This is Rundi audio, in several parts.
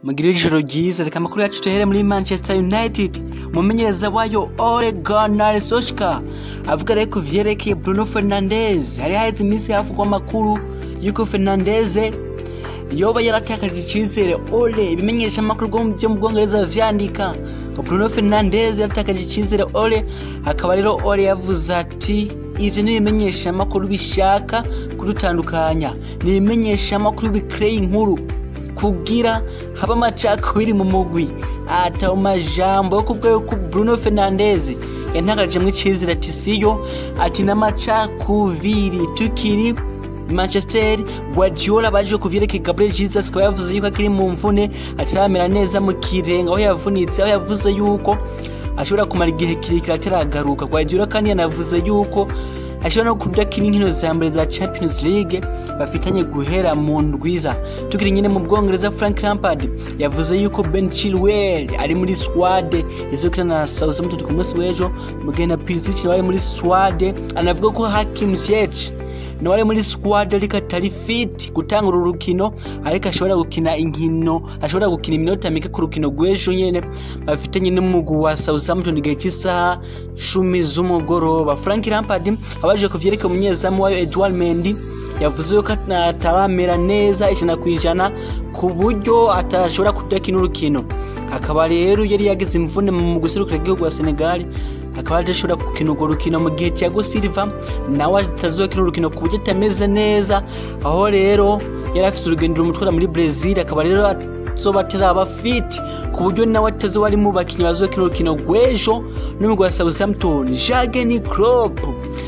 Mugire ijoro ryiza. Reka amakuru yacu tuhere muri Manchester United. Umumenyereza wayo Ole Gunnar Solskjaer avuga rero ku vyerekeye Bruno Fernandes. Hari haheze iminsi havugwa amakuru yuko Fernandes yoba yaratakaje icizere. Ole, ibimenyesha amakuru byo mu Bwongereza vyandika ngo Bruno Fernandes yaratakaje icizere Ole. Akaba rero Ole yavuze ati: "Ivyo ni ibimenyesha amakuru bishaka kudutandukanya, ni ibimenyesha amakuru bikreye inkuru kugira haba amacakubiri mu mugwi." Ata majambo yo kuvuga yuko Bruno Fernandes yantakarajemwo icizere, ati siyo, ati n'amacakubiri. Tukiri Manchester, Guardiola baje kuvyerekeye Gabriel Jesus, akaba yavuze yuko akiri mu mvune, ataramera neza mu kirenge aho yavunitse, aho yavuze yuko ashobora kumara igihe kirekire ataragaruka. Guardiola kandi yanavuze yuko ashobora no kudakina inkino za mbere za Champions League bafitanye guhera mu ndwiza. Tukiri nyine mu Bwongereza, Frank Lampard yavuze yuko Ben Chilwell ari muri squad izokina na Southampton ku munsi w'ejo, mu gihe na Pulisic nawe ari muri squad. Anavuga ko Hakim Ziyech nawe ari muri squad ariko atari fit gutanga uru rukino, ariko ashobora gukina inkino, ashobora gukina iminota mike ku rukino rw'ejo nyene bafitanye n'umugwi wa Southampton igihe cy'isaha 10 z'umugoroba. Frank Lampard abaje ku vyerekeye umunyezamu wayo Edouard Mendy, yavuze yuko ataramera neza 100% ku buryo atashobora kudakina urukino. Akaba rero yari yagize imvune mu guserukira igihugu wa Senegal, akaba adashobora gukina urwo rukino, mu gihe Thiago Silva nawe atazokina urukino ku buryo atameze neza, aho rero yari afise urugendo rumutwara muri Brazil. Akaba rero azoba ataraba fit ku buryo nawe atazoba ari mu bakinyi bazokina urukino rw'ejo n'umugwi wa Southampton. Jurgen Klopp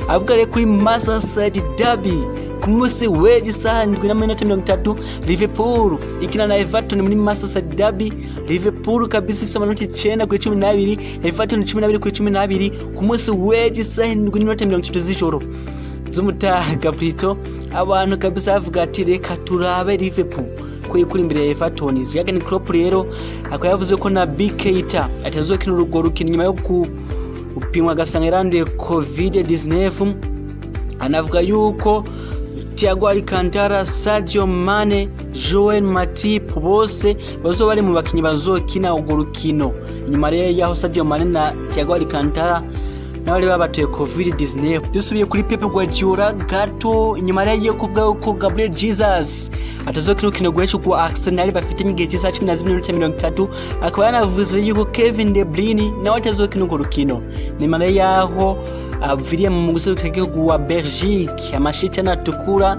avuga rero kuri Merseyside Derby ku munsi w'ejo isaha 7:30, Liverpool ikina na Everton muri Merseyside Derby. Liverpool kabisa ifise amanota 9 kuri 12, Everton 12 kuri 12. Ku munsi w'ejo isaha 7:30 z'ijoro, z'umutaga plutôt, abantu kabisa bavuga ati: "Reka turabe Liverpool ko ikuri imbere ya Everton." Jurgen Klopp rero akaba yavuze ko Naby Keita atazokina urwo rukino nyuma yo gupimwa agasanga yaranduye COVID-19. Anavuga yuko Thiago Alcantara, Sadio Mane, Joel Matip bose bazoba bari mu bakinyi bazokina urwo rukino, inyuma rero yaho Sadio Mane na Thiago Alcantara nabo babatoye COVID-19. Dusubiye kuri Pep Guardiola gato, inyuma rero yo kuvuga yuko Gabriel Jesus atazokina urukino rw'ejo rwa Arsenal bafite igihe cy'isaha 12:30, akaba yanavuze yuko Kevin De Bruyne nawe atazokina urwo rukino nyuma rero yaho aviriye mu guserukira igihugu wa Belgique amashitani atukura,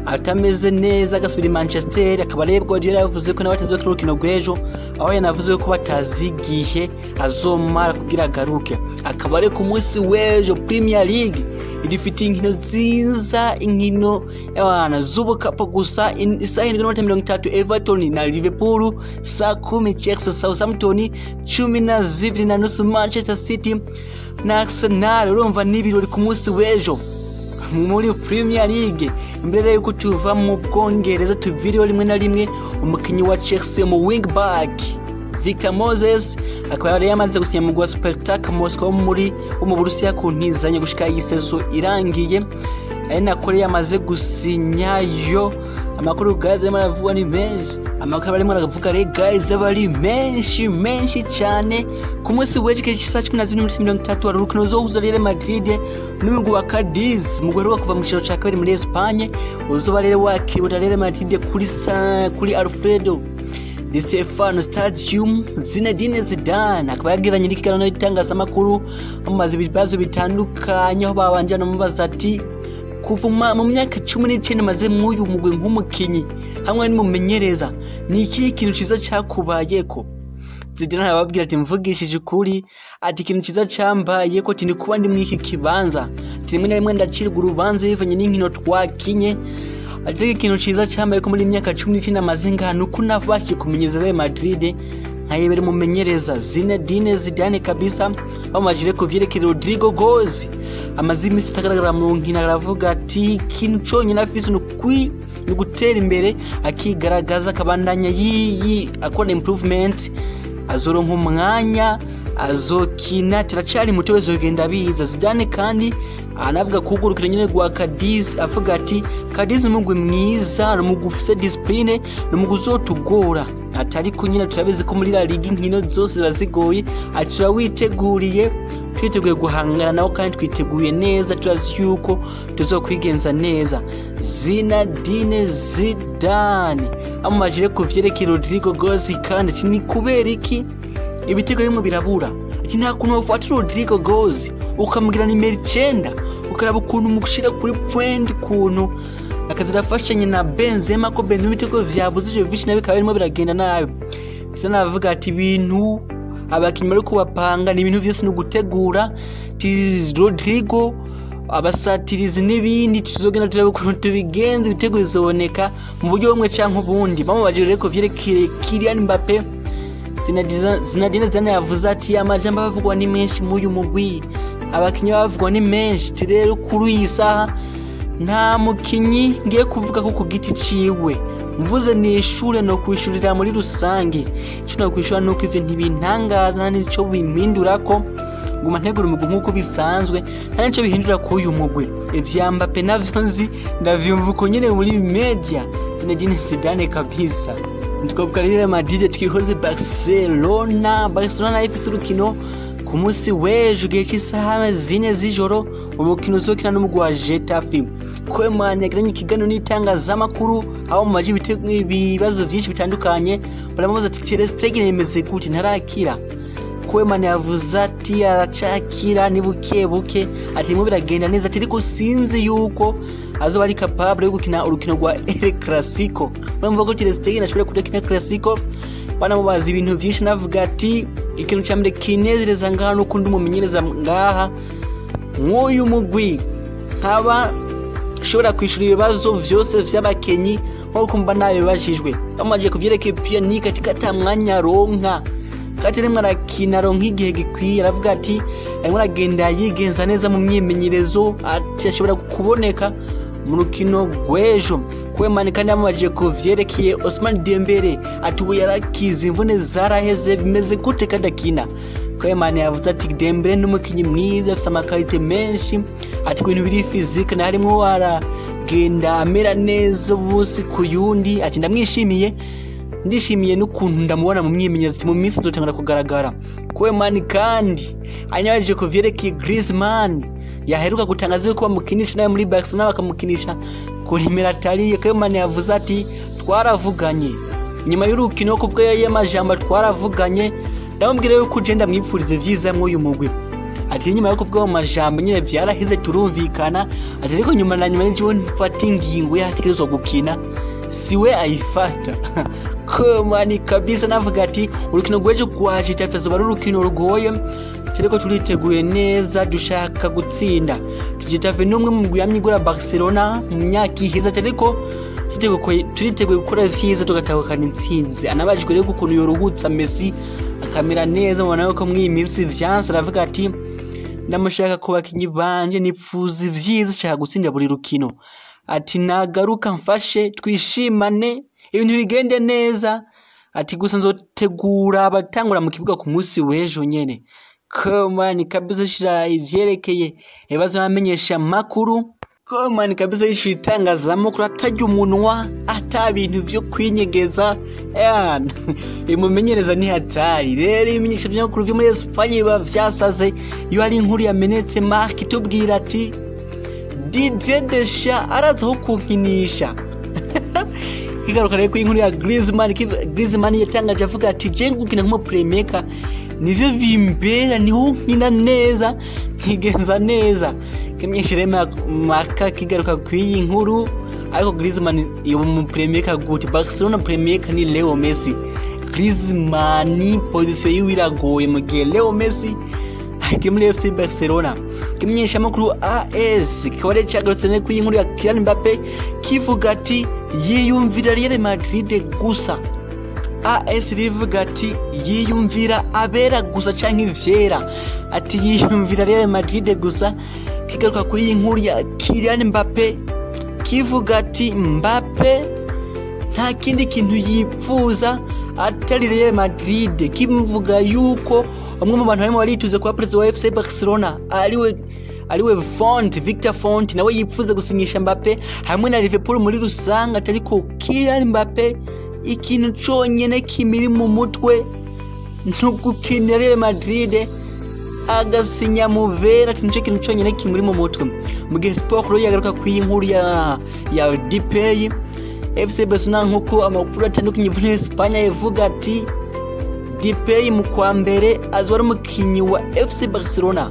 atameze neza, agasubira i Manchester. Akaba rero Guardiola yavuze ko nawe atazokina urukino rw'ejo, aho yanavuze ko batazi igihe azomara kugira agaruke. Akaba ari ku munsi w'ejo Premier League idufitiye inkino nziza, inkino y'abana z'ubukapo gusa. Isaha 7:30 Everton na Liverpool, saa 10 Chelsea Southampton, 12:30 Manchester City na Arsenal. Urumva n'ibirori ku munsi w'ejo muri Premier League. Imbere yuko tuva mu Bwongereza, tuviriho rimwe na rimwe, umukinyi wa Chelsea mu wing back Victor Moses akaba yari yamaze gusinya mu wa Spartak Moscow wo mu Burusiya ku ntizanyo gushika iyi saison irangiye, ari nako rero yamaze gusinyayo. Amakuru guys arimo aravugwa ni menshi, amakuru arimo aravuga rero guys aba ari menshi menshi cyane. Ku munsi w'ejo igihe cy'isaha 12:30 hari urukino ruzohuza Real Madrid n'umugwi wa Cadiz, umugwi uheruka kuva mu cicaro ca kabiri muri Espagne, uzoba rero wakiriwe na Real Madrid kuri Alfredo Di Stefano Stadium. Zinedine Zidane akaba yagiranye n'ikiganiro n'itangazamakuru, bamubaza ibibazo bitandukanye, aho babanje banamubaza ati: "Kuva mu myaka 19 maze mw'uyu mugwi nk'umukinyi hamwe n'umumenyereza, ni ikihe kintu ciza cakubayeko?" Zidane arababwira ati: "Mvugishije ukuri," ati, "ikintu ciza cambayeko," ati, "ni kuba ndi mw'iki kibanza." Ati: "Rimwe na rimwe ndacirwa urubanza bivanye n'inkino twakinye," ati, "ariko ikintu ciza cambayeko muri iyi myaka 19 maze ngaha ni uko nabashije kumenyereza Real Madrid, nkayibera umumenyereza." Zinedine Zidane kabisa bamubajije ku vyerekeye Rodrygo Goes amaze iminsi atagaragara mu nkino, aravuga ati ikintu conyine afise ni ugutera imbere, akigaragaza, akabandanya akora improvement, azoronka umwanya azokina, tiracari muto, bizogenda biza. Zidane kandi anavuga ku urukino nyene rwa Cadiz, avuga ati: "Cadiz ni umugwi mwiza, ni umugwi ufise discipline, ni umugwi uzotugora." Atari ko nyine turabizi ko muri La Liga inkino zose ziba zigoye. Ati turawiteguriye, twiteguye guhangana nawo kandi twiteguye neza, turazi yuko tuzokwigenza neza. Zinedine Zidane amumajire ku vyerekeye Rodrygo Goes, kandi ati ni kubera iki ibitego bimwe birabura? Ati nta kuntu wafata Rodrygo Goes ukamugira nimero 9, ukaraba ukuntu mushira kuri point, kuntu akazirafashanya na Benzema, ko Benzema ibitego vyabuze ivyo vyinshi nawe bikaba birimo biragenda nabi. Zidane avuga ati ibintu abakinyi bariko bapanga ni ibintu vyose ni ugutegura. Ati Rodrygo abasatirizi n'ibindi tuzogenda turebe ukuntu tubigenza, ibitego bizoboneka mu buryo bumwe canke ubundi. Bamubajije rero ko vyerekeye Kylian Mbappe, Zinedine Zidane yavuze ati amajambo avugwa ni menshi muri uyu mugwi, abakinyi bavugwa ni menshi. Ati rero kuri iyi saha nta mukinyi ngiye kuvuga ko ku giti ciwe, mvuze ni ishure no kwishurira muri rusange. Ico no kwishura nuko ivyo ntibintangaza, nta nico bimpindurako, nguma ntegura umugwi nk'uko bisanzwe, nta nico bihindura kuri uyu mugwi. Ivya Mbappe navyo nzi ndavyumva uko nyene muri media. Zinedine Zidane kabisa. Twavuga Real Madrid twihoze Barcelona. Barcelona nayo ifise urukino ku munsi w'ejo igihe cy'isaha 4 z'ijoro, umukino uzokina n'umugwi wa Getafe. Koeman yagiranye ikiganiro n'itangazamakuru aho mu maji ibibazo byinshi bitandukanye, baramubaza ati Ter Stegen yemeze gute ntarakira? Koeman yavuze ati aracakira ni buke buke, ati birimo biragenda neza, ati ariko sinzi yuko azoba ari capable yo gukina urukino rwa El Clasico. Murumva ko Ter Stegen ashobora kudakina Clasico. Banamubaza ibintu byinshi, navuga ati ikintu cya mbere kinezereza ngaha nuko ndi umumenyereza ngaha nk'uyu mugwi, nkaba nshobora kwishura ibibazo vyose vy'abakenyi nk'uko mba nabibajijwe. Bamubajije ku vyerekeye Pjanic, ati ko ata mwanya aronka, kati rimwe arakina aronka igihe gikwiye. Aravuga ati arimo aragenda yigenza neza mu myimenyerezo, ati ashobora kuboneka mu rukino rw'ejo. Koeman kandi yamubajije ku vyerekeye Ousmane Dembele, ati ubu yarakize imvune zaraheze bimeze gute kandi akina? Koeman yavuze ati Dembele ni umukinyi mwiza, afise amakarite menshi, ati ku bintu biri physique na harimwo aragenda amera neza ubusi ku yundi, ati ndamwishimiye, ndishimiye n'ukuntu ndamubona mu myimenyerezo, mu minsi izotangura kugaragara. Koeman kandi anyabajije ku vyerekeye Griezmann yaheruka gutangaza yuko bamukinisha nawe muri Barcelona bakamukinisha ku nimero atariye. Koeman yavuze ati twaravuganye nyuma y'urukino, kuvuga y'amajambo twaravuganye, ndamubwira yuko je ndamwipfuriza vyiza mw'uyu mugwi. Ati nyuma yo kuvuga mu majambo nyine vyaraheze turumvikana, ati ariko nyuma na nyuma nijewe mfata ingingo yategerezwa gukina siwe ayifata. Koeman kabisa navuga ati urukino rw'ejo rwa Getafe azoba ari urukino rugoye, ariko turiteguye neza dushaka gutsinda. Getafe ni umwe mu migwi yamye igura Barcelona mu myaka iheze, ariko turiteguye gukora vyiza tugatahukana intsinzi. Anabajijwe rero ukuntu yoruhutsa Messi akamera neza, mubona ko mw'iyi minsi vyanse, aravuga ati ndamushaka ku bakinyi banje, nipfuza ivyiza, nshaka gutsinda buri rukino. Ati nagaruka mfashe twishimane ibintu bigende neza, ati gusa nzotegura abatangura mu kibuga ku munsi w'ejo nyene. Koeman kabisa shira ivyerekeye ibibazo bamenyesha makuru. Koeman kabisa yishuye itangazamakuru atarya umunwa, ata bintu vyo kwinyegeza, imumenyereza ni hatari. Rero ibimenyesha vyamakuru vyo muri Espagne biba vyasaze iyo hari inkuru yamenetse. Mark itubwira ati Didier Deschamps araza aho kunkinisha. Kigaruka rero ku inkuru ya Griezmann. Griezmann yatangaje avuga ati je gukina nk'umu playmaker nivyo bimbera, niho nkina neza nkigenza neza. Kimyeshire Marca kigaruka kw'iyi nkuru, ariko Griezmann yoba mu playmaker gute? Barcelona playmaker ni Leo Messi. Griezmann position yiwe iragoye mu gihe Leo Messi akiri muri FC Barcelona. Kimenyeshamakuru AS kikaba rero cagarutse no kw'iyi nkuru ya Kylian Mbappe, kivuga ati yiyumvira Real Madrid gusa. AS rivuga ati yiyumvira abera gusa canke ivyera, ati yiyumvira Real Madrid gusa. Kigaruka kuri iyi nkuru ya Kylian Mbappe, kivuga ati Mbappe nta kindi kintu yipfuza atari Real Madrid. Kivuga yuko umwe mu bantu barimo barituze kuba perezida wa FC Barcelona ariwe Font, Victor Font, nawe yipfuza gusinyisha Mbappe hamwe na Liverpool muri rusange, ariko Kylian Mbappe Ikintu conyene kimiri mu mutwe ntugukinira Real Madrid, agasinya muvera, ati nico kintu conyene kimuri mu mutwe. Mu gihe Sport rero yagaruka ku inkuru ya Depay, FC Barcelona, nkuko amakuru atandukanye muri Espagne ivuga ati Depay mu kwa mbere azoba ari umukinyi wa FC Barcelona.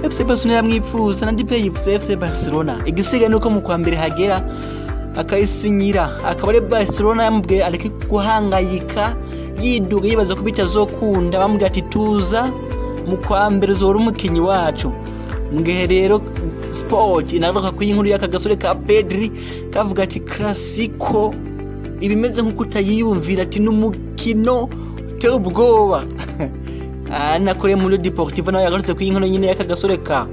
FC Barcelona yamwifuza na Depay yifuza FC Barcelona. Igisigaye nuko mu kwa mbere hagera akayisinyira. Akaba ari Barcelona yamubwiye areke guhangayika, yiduga yibaza ko bitazokunda. Bamubwiye ati tuza, mu kwa mbere uzora umukinyi wacu. Mu gihe rero Sport inagaruka ku inkuru y'aka gasore ka Pedri, kavuga ati Clasico ibimeze nk'uko utayiyumvira, ati n'umukino uteye ubwoba. Nakoreye muri Deportivo nawe yagarutse ku inkuru nyine y'aka gasore ka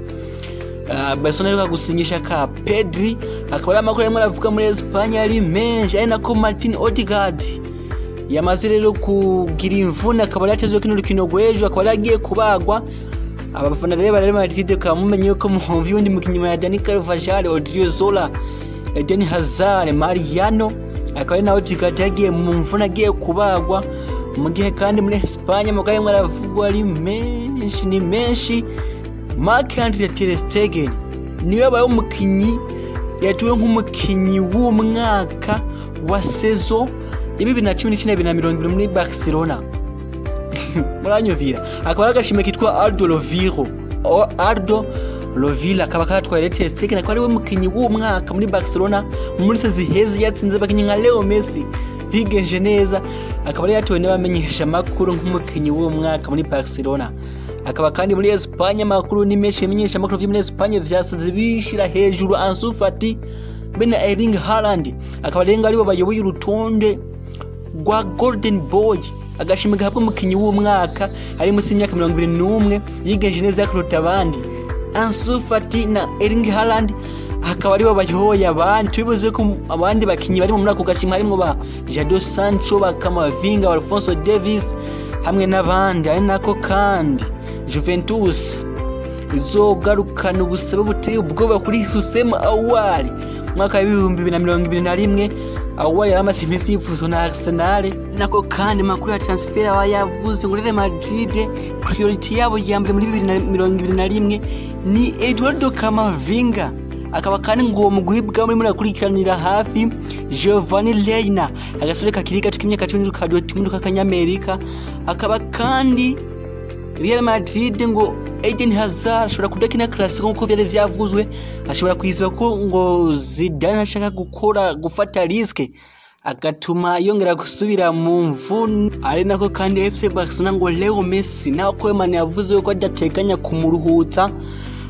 Barcelona iheruka gusinyisha ka Pedri. Akaba ari amakuru arimo aravuga muri Espagne ari menshi, ari nako Martin Odegaard yamaze rero kugira imvune, akaba yatezwe kino rukino rw'ejo, akaba yaragiye kubagwa. Abafana rero ba Real Madrid bakaba mumenye yuko muhumva uwundi mukinyi wa Dani Carvajal, Odriozola, Eden Hazard, Mariano, akaba ari nawe Odegaard yagiye mu mvune, agiye kubagwa. Mu gihe kandi muri Espagne amakuru arimo aravugwa ari menshi, ni menshi. Marc-Andre ter Stegen niwe yabaye umukinyi yatuwe nk'umukinyi w'umwaka wa saison ya 2019 2020 muri Barcelona. Muranyumvira, akaba ari agashimwe kitwa Aldo Roviro, Aldo Rovira, akaba katwaye Ter Stegen, akaba ariwe mukinyi w'umwaka muri Barcelona muri saison iheze. Yatsinze abakinyi nka Leo Messi bigenje neza, akaba yari yatowe n'abamenyesha makuru nk'umukinyi w'umwaka muri Barcelona. Akaba kandi muri Espagne amakuru ni menshi, ibimenyesha makuru vyo muri Espagne vyasaze bishira hejuru Ansu Fati be na Erling Haaland, akaba rero aribo bayoboye urutonde rwa Golden Boy, agashimwe gahabwa umukinyi w'umwaka ari munsi y'imyaka 21 yigenje neza kuruta abandi. Ansu Fati na Erling Haaland akaba aribo bayoboye abandi. Tubibuze ko abandi bakinyi bari muri ako gashimwe harimwo ba Jadon Sancho, ba Camavinga, ba Alphonso Davies hamwe n'abandi. Ari nako kandi Juventus izogarukana ubusabe buteye ubwoba kuri Hussein Aouar. Mwaka wa 2021 Aouar yari amaze iminsi yifuzwa na Arsenal. Nako kandi makuru ya transfer aba yavuze ngo Real Madrid priority yabo ya mbere muri 2021 ni Eduardo Camavinga. Akaba kandi ngo uwo mugwi bwa muri murakurikiranira hafi Giovanni Reina, agasore kakiri gato k'imyaka 17 ka Dortmund k'akanyamerika. Akaba kandi Real Madrid ngo Eden Hazard ashobora kudakina Clasico nkuko vyari vyavuzwe, ashobora kwisiba ko ngo Zidane ashaka gukora gufata risque agatuma yongera gusubira mu mvune. Ari nako kandi FC Barcelona ngo Leo Messi naho Koeman yavuze ko adateganya kumuruhutsa,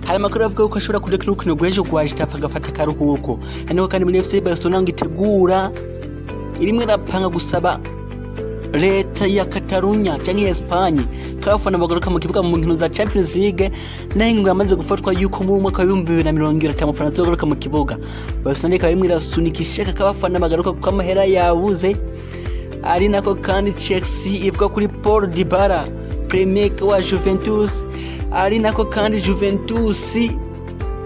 hari amakuru avuga ko ashobora kudakina urukino rw'ejo rwa Getafe agafata akaruhuko. Ari nako kandi muri FC Barcelona ngo itegura irimwe irapanga gusaba leta ya Catalunya canke ya Espagne ko abafana bagaruka mu kibuga mu nkino za Champions League, naho ingingo yamaze gufatwa yuko mu mwaka wa 2025 umufana azogaruka mu kibuga. Barcelona ikaba irimwo irasunika ishaka ko abafana bagaruka kuko amahera yabuze. Ari nako kandi Chelsea ivuga kuri Paul Dybala, playmaker wa Juventus. Ari nako kandi Juventus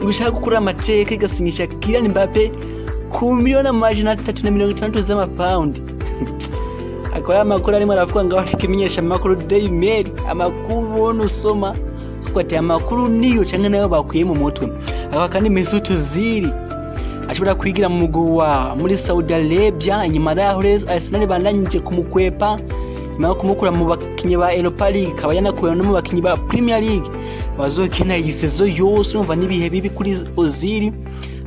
ngo ishaka gukora amateka igasinyisha Kylian Mbappe ku miliyoni 360 z'amapawundi. Akaba ari amakuru arimo aravuga ngo ariko imenyesha amakuru Daily Mail, amakuru ubona usoma kuko ati amakuru niyo canke nayo bakuye mu mutwe. Akaba kandi Mesut Ozil ashobora kwigira mu mugwi wa muri Saudi Arabia inyuma yaho Arsenal bandanyije kumukwepa nyuma yo kumukura mu bakinyi ba Europa League, akaba yanakuwe no mu bakinyi ba Premier League bazokina iyi saison yose. Urumva n'ibihe bibi kuri Ozil,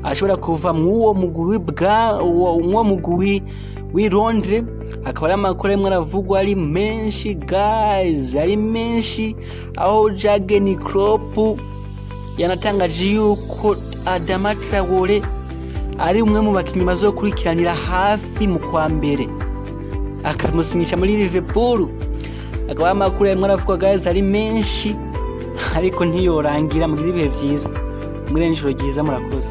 ashobora kuva mw'uwo mugwi bwa mw'uwo mugwi w'i Londres. Akaba ari amakuru arimo aravugwa ari menshi guys, ari menshi, aho Jurgen Klopp yanatangaje yuko Adama Traore ari umwe mu bakinyi bazokurikiranira hafi mu kwa mbere, akamusinyisha muri Liverpool. Akaba ari amakuru arimo aravugwa guys, ari menshi, ariko ntiyorangira. Mugira ibihe vyiza, mugire n'ijoro ryiza, murakoze.